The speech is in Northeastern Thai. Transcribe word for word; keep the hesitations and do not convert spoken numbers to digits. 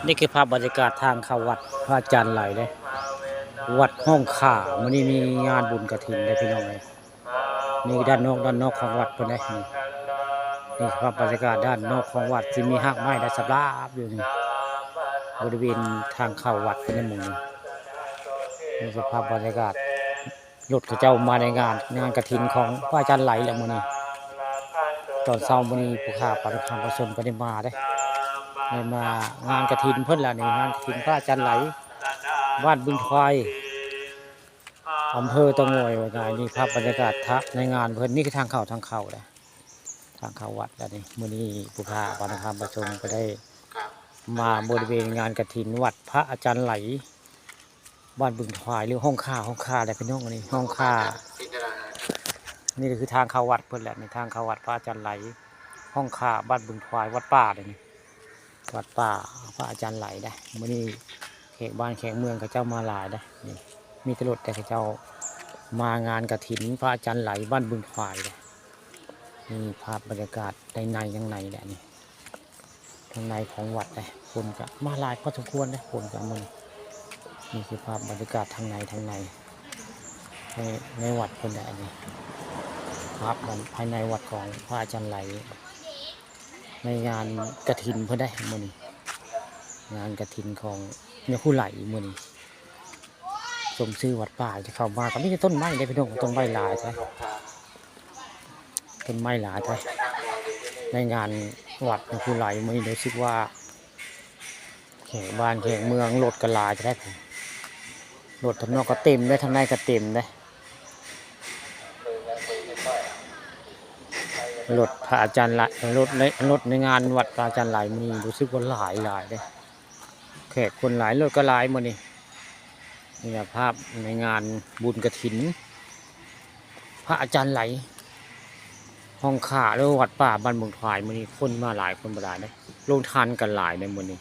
นี่คือภาพบรรยากาศทางเข้าวัดพระอาจารย์ไหลเด้ วัดห้องข่า มื้อนี้มีงานบุญกฐินเด้พี่น้องเอ้ย นี่ด้านนอก ด้านนอกของวัดเพิ่นเด้ นี่ นี่ภาพบรรยากาศด้านนอกของวัด สิมีฮากไม้ได้สำหรับอยู่นี่ บริเวณทางเข้าวัดเพิ่นในหมู่นี้ นี่คือภาพบรรยากาศ รถเขาเจ้ามาในงาน งานกฐินของพระอาจารย์ไหลแหละมื้อนี้ ตอนเช้ามื้อนี้ผู้ข้าปาฏิคามประชาชนก็ได้มาเด้ ได้มางานกฐินเพิ่นล่ะนี่ งานกฐินพระอาจารย์ไหล บ้านบึงควาย อำเภอเตางอย ว่าง่าย นี่ภาพบรรยากาศทะ ในงานเพิ่น นี่คือทางเข้า ทางเข้าเด้ ทางเข้าวัดแล้วนี่ มื้อนี้ผู้ข้าปาฏิคามประชาชนก็ได้มาบริเวณงานกฐินวัดพระอาจารย์ไหล บ้านบึงควาย หรือห้องข่า ห้องข่าแหละพี่น้อง อันนี้ห้องข่า นี่ก็คือทางเข้าวัดเพิ่นแหละ นี่ทางเข้าวัดพระอาจารย์ไหล ห้องข่า บ้านบึงควาย วัดป่าเด้นี่ วัดป่าพระอาจารย์ไหลเด้ มื้อนี้แขกบ้านแขกเมืองเขาเจ้ามาหลายเด้ นี่ มีแต่รถแต่เขาเจ้ามางานกฐินพระอาจารย์ไหล บ้านบึงควายเด้ นี่ภาพบรรยากาศในในข้างในแหละนี่ ข้างในของวัดเด้ คนก็มาหลายพอสมควรเด้ คนก็มื้อนี้ นี่คือภาพบรรยากาศทางใน ทางใน ใน ในวัดเพิ่นแหละนี่ ภาพภายในวัดของพระอาจารย์ไหล ในงานกฐินเพิ่นเด้มื้อนี้ งานกฐินของแม่ครูไหลมื้อนี้ สมชื่อวัดป่า ที่เข้ามาก็มีแต่ต้นไม้เด้พี่น้อง ต้นไม้หลายแท้ ต้นไม้หลายแท้ ในงานวัดแม่ครูไหลมื้อนี้รู้สึกว่า แขกบ้านแขกเมือง รถก็หลายแท้ รถทางนอกก็เต็มเด้ ทางในก็เต็มเด้ รถพระอาจารย์ไหล รถใน รถในงานวัดพระอาจารย์ไหลมื้อนี้รู้สึกว่าหลายหลายเด้ แขกคนหลาย รถก็หลายมื้อนี้ นี่แหละภาพในงานบุญกฐิน พระอาจารย์ไหล ห้องข่า หรือวัดป่าบ้านบึงควาย มื้อนี้คนมาหลาย คนบ่หลายเด้ โรงทานก็หลายเด้มื้อนี้